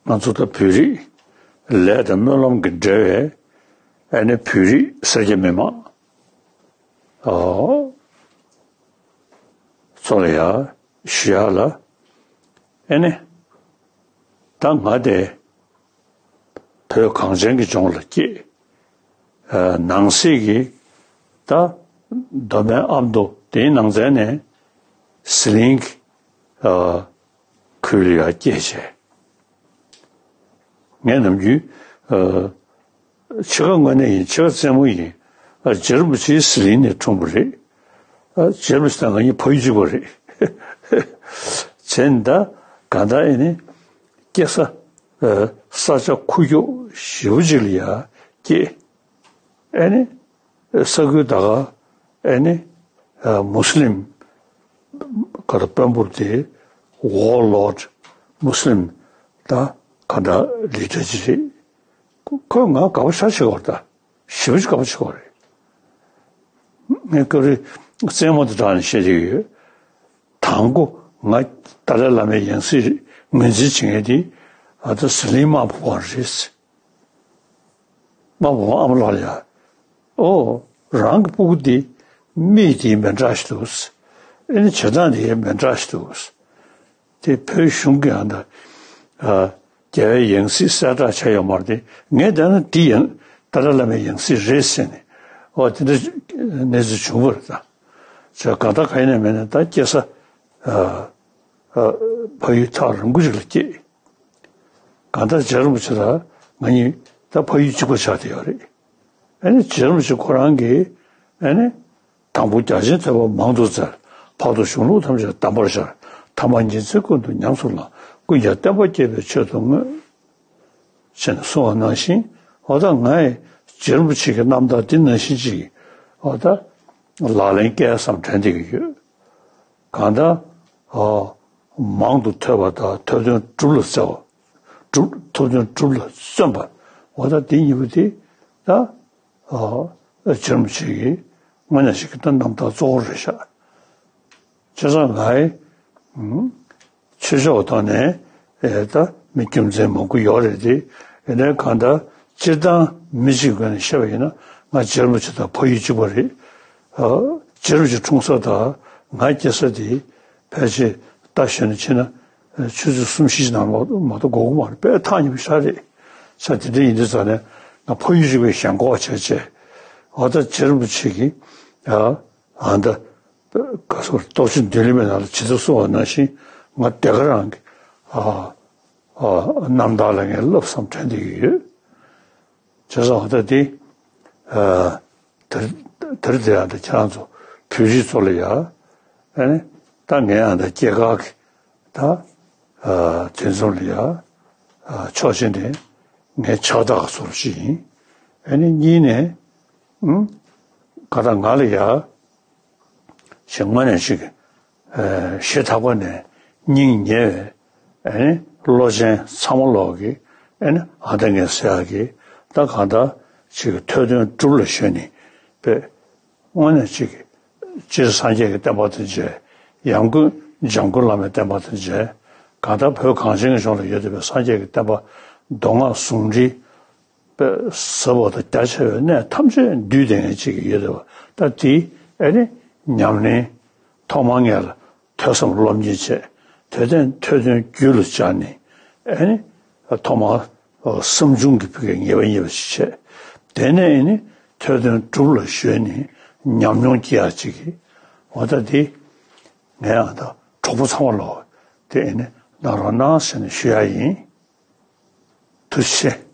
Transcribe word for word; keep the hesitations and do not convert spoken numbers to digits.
ང་ཚོ་ད་བོད་རིགས་ལས་དང་སྨོན་ལམ་གྱི་འབྲེལ་བའི་ཨ་ནི་བོད་རིགས་སེར་སྐྱ་མི་མང་། ཨོ། ཚོ་ལ་ཡ་ཞུ་ཡ་ལ། ཨེ་ནི། ད་ང་དེ་བོད་གངས་ཅན་གྱི་ལྗོངས་ལ་སྐྱེས། ཨ། ནང་གསེས་ཀྱི་ད་མདོ་སྨད་ཨ་མདོ་དེའི་ནང་ཚན་ནས་ཟི་ལིང་གི་ཨ་ཁུལ་ལ་ཡ་སྐྱེས་བྱས། ངས་ནམ་རྒྱུན་ཨ། ཕྱེད་ཀ་དངོས་གནས་ཡིན། ཕྱེད་ཀ་རྩེད་མོ་ཡིན། ཨ། རྗེ་རིན་པོ་ཆེ་ཟི་ལིང་ནས་འཁྲུངས་པ་རེད། ཨ། རྗེ་རིན་པོ་ཆེ་དང་ང་གཉིས་ཕ་ཡུལ་གཅིག་པ་རེད། བྱས་ནས་ད་གང་ལྟར་ཨེ་ནི་སྐྱེས་ས་ཨ་ས་ཆ་ཁུག་ཀྱོག་ཞེ་པོ་ཅིག་ལ་ཡ་སྐྱེས། ཨེ་ནི་ས་ཁུལ་ད་ག་ཨེ་ནི་ཨ་མུ་སི་ལིམ་ག་ད་དཔོན་པོ་དེ་ཝོར་ལོརཌ་མུ་སི་ལིམ་ད་ག་ད་ལི་ཌར་ཅིག་རེད། ཁོས་ང་དགའ་པོ་ཞེ་དྲག་བྱེད་ཀྱི་ཡོད་རེད་ད། ཞེ་པོ་ཅིག་དགའ་པོ་བྱེད་ཀྱི་ཡོད་རེད། ངས་སྐབས་རེ་རྩེད་མོ་དང་སྦྲགས་ནས་བཤད་ཀྱི་ཡོད། དང་པོ་ང་ཏཱ་ལའི་བླ་མའི་ཡང་སྲིད་ངོས་འཛིན་བྱེད་མཁན་དེ་ཨ་ད་ཟི་ལིང་དམར་པོ་བ་རེད། དམར་པོ་བ་ཨ་མ་ལགས་ལ་ཡ། ཨོ། རང་གི་སྤུ་གུ་འདི་མིག་དེ་མི་འདྲ་ཞིག་འདུག། ཨེ་ནི་བྱེད་སྟངས་དེ་མི་འདྲ་ཞིག་འདུག། དེ་བོད་གཞུང་གི་ཨ་ད་ཨ་རྒྱལ་བའི་ཡང་སྲིད་གསལ་བསྒྲགས་བྱས་ཡོད་མ་རེད་དེ། ངས་བལྟས་ན་འདི་ཡང་ཏཱ་ལའི་བླ་མའི་ཡང་སྲིད་རེད་ཟེར་ནས། ཨོ། དེ་འདྲ་གནས་ཚུལ་བྱུང་བ་རེད་ད། ཅེས་གང་ལྟར་གང་ཡིན་ནས་མིན་ནས་ད་སྐྱེས་ས་ཨ་ཨ་ཕ་ཡུལ་ཐག་རིང་པོ་ཅིག་ལ་སྐྱེས། གང་ལྟར་རྗེ་རིན་པོ་ཆེ་དང་ང་གཉིས་ད་ཕ་ཡུལ་གཅིག་པ་ཆགས་བསྡད་ཡོད་རེད། ཨ་ནི་རྗེ་རིན་པོ་ཆེ་ཁོ་རང་གིས་ཨ་ནི། དང་པོ་རྒྱ་ཆེན་ཐོས་པ་མང་དུ་བཙལ། བར་དུ་གཞུང་ལུགས་ཐམས་ཅད་གདམས་པར་ཤར། ཐ་མ་ཉིན་མཚན་ཀུན་ཏུ་ཉམས་སུ་བླངས། ཀུན་ཀྱང་བསྟན་པ་རྒྱས་པའི་ཆེད་དུ་བསྔོས། ཞེས་གསུངས་པ་ནང་བཞིན། འོ་ད་ང་ཡི་རྗེ་རིན་པོ་ཆེ་གི་རྣམ་ཐར་འདི་ནང་བཞིན་ཅིག་འོ་ད་ལག་ལེན་བཀལ་བསམ་དྲན་བསྡད་ཀྱི་ཡོད། གང་ལྟར་ཨོ་མང་དུ་ཐོས་པ་དང་ཐོས་དོན་སྒྲུབ་ལ་བརྩོན་པ། སྒྲུབ་ཐོས་དོན་སྒྲུབ་ལ་བརྩོན་པ། འོ་ད་འདི་གཉིས་པོ་དེ་ད་ཨོ་རྗེ་རིན་པོ་ཆེ་གི་དངོས་གནས་ཞིག་གི་ད་རྣམ་ཐར་གཙོ་བོ་རེད་ཤག། བྱས་ཙང་ང་ཡི་ཆོས་ཕྱོགས་ཐོག་ནས་ཨེ་ད་མི་རྒྱུ་མཚན་མང་པོ་ཡོད་རེད་དེ། ཡིན་ནའི་གང་ལྟར་སྤྱིར་བཏང་མི་གཅིག་སྒོ་ནས་བཤད་པ་ཡིན་ན་ང་རྗེ་རིན་པོ་ཆེ་དང་ཕ་ཡུལ་གཅིག་པ་རེད། ཨ། རྗེ་རིན་པོ་ཆེ་འཁྲུངས་ས་དང་ང་སྐྱེས་ས་དེ་ཕལ་ཆེར་རྟ་ཞོན་ནས་ཕྱིན་ན་ཆུ་ཚོད་གསུམ་བཞི་ནང་ལོག་མ་གཏོགས་འགོར་གི་མ་རེད། དཔེ་ཐག་ཉེ་པོ་ཞེ་དྲག་རེད། ས་དེ་འདྲ་ཡིན་དུས་ཙང་ནས་ང་ཕ་ཡུལ་གཅིག་པའི་ཞེན་ཁོག་བྱས་བྱས། འོ་ད་རྗེ་རིན་པོ་ཆེ་གིས་ཨ་ཨ་ད། ག་སོགས་སྟོབས་ཆེན་མདུན་ལམ་པའི་ནང་ལ་ཇི་ལྟར་གསུངས་པ་ནང་བཞིན་ང་དེ་ག་རང་གི་ཨ་ཨ་རྣམ་ཐར་ལ་ངས་བསླབ་བསམ་དྲན་བསྡད་ཀྱི་ཡོད། བྱས་ཙང་ད་དེ་ཨ་དེར་དེར་དེ་ཡང་ད་ཁྱེད་རང་ཚོ་བོད་རིགས་ཚོ་ལ་ཡ་ཨ་ནི་ད་ངས་ཡང་ད་སྐྱེས་སྐར་གྱི་ད་ཨ་དུས་མཚམས་ལ་ཡ་ཨ་ཕྱོགས་གཅིག་ནས་ངས་ཕྱག་རྟགས་བཟོ་རོགས་ཞིག་ཡིན། ཨ་ནི་གཉིས་ནས་ཨུམ་ག་ད་ང་ལ་ཡ། ཞེས་དངོས་གནས་ཅིག་ཨེ་ཞེ་ཐག་པ་ནས་སྙིང་ཉེ་བའི་ཨེ་བློ་ཅན་ཚང་མ་ལོག་གི་ཨེ་ཨ་ད་ངས་ཟེར་ཡག་གི་ད་གང་ལྟར་ཅིག་ཐོས་དོན་སྒྲུབ་ལ་ཞོན་ནས་པས་དངོས་གནས་ཅིག་སྤྱིར་སངས་རྒྱས་ཀྱི་བསྟན་པ་དང་མཇལ། ཡང་སྒོས་འཇམ་མགོན་བླ་མའི་བསྟན་པ་དང་མཇལ། གང་ལྟར་བོད་གངས་ཅན་གྱི་ལྗོངས་ལ་ཡོད་བསྡད་པའི་སངས་རྒྱས་ཀྱི་བསྟན་པ་མདོ་སྔགས་ཟུང་འབྲེལ། པས་ཟབ་པ་དང་རྒྱ་ཆེ་བའི་གནས་ཐམས་ཅད་འདུས་ཏེ་ངས་ཅིག་ཡོད་དོ། ད་དེ་ཨེ་ནི་ཉམས་ལེན་ཐོག་མར་ངས་ལ་ཐོས་བསམ་སློབ་གཉེར་བྱས། དེ་ཐོས་དོན་རྒྱུད་ལ་སྦྱར་ནས་ཨེ་ནི་ཐོག་མར་བསམ་བྱུང་གི་ཕུགས་ཀྱི་ངེས་པ་རྙེད་པ་ཞིག་བྱས། དེ་ནས་ཨེ་ནི་ཐོས་དོན་སྒྲུབ་ལ་གཞོལ་ནས་ཉམས་མྱོང་སྐྱེ་ཡག་ཅིག་གི་འོ་ད་དེ་ངས་ཨ་ད་གྲོགས་པོ་ཚང་མ་ལོ་དེ་ཨེ་ནི་གནང་རོགས་གནང་ཟེར་ནས་ཞུ་ཡག་ཡིན། ཐུགས་རྗེ་ཆེ།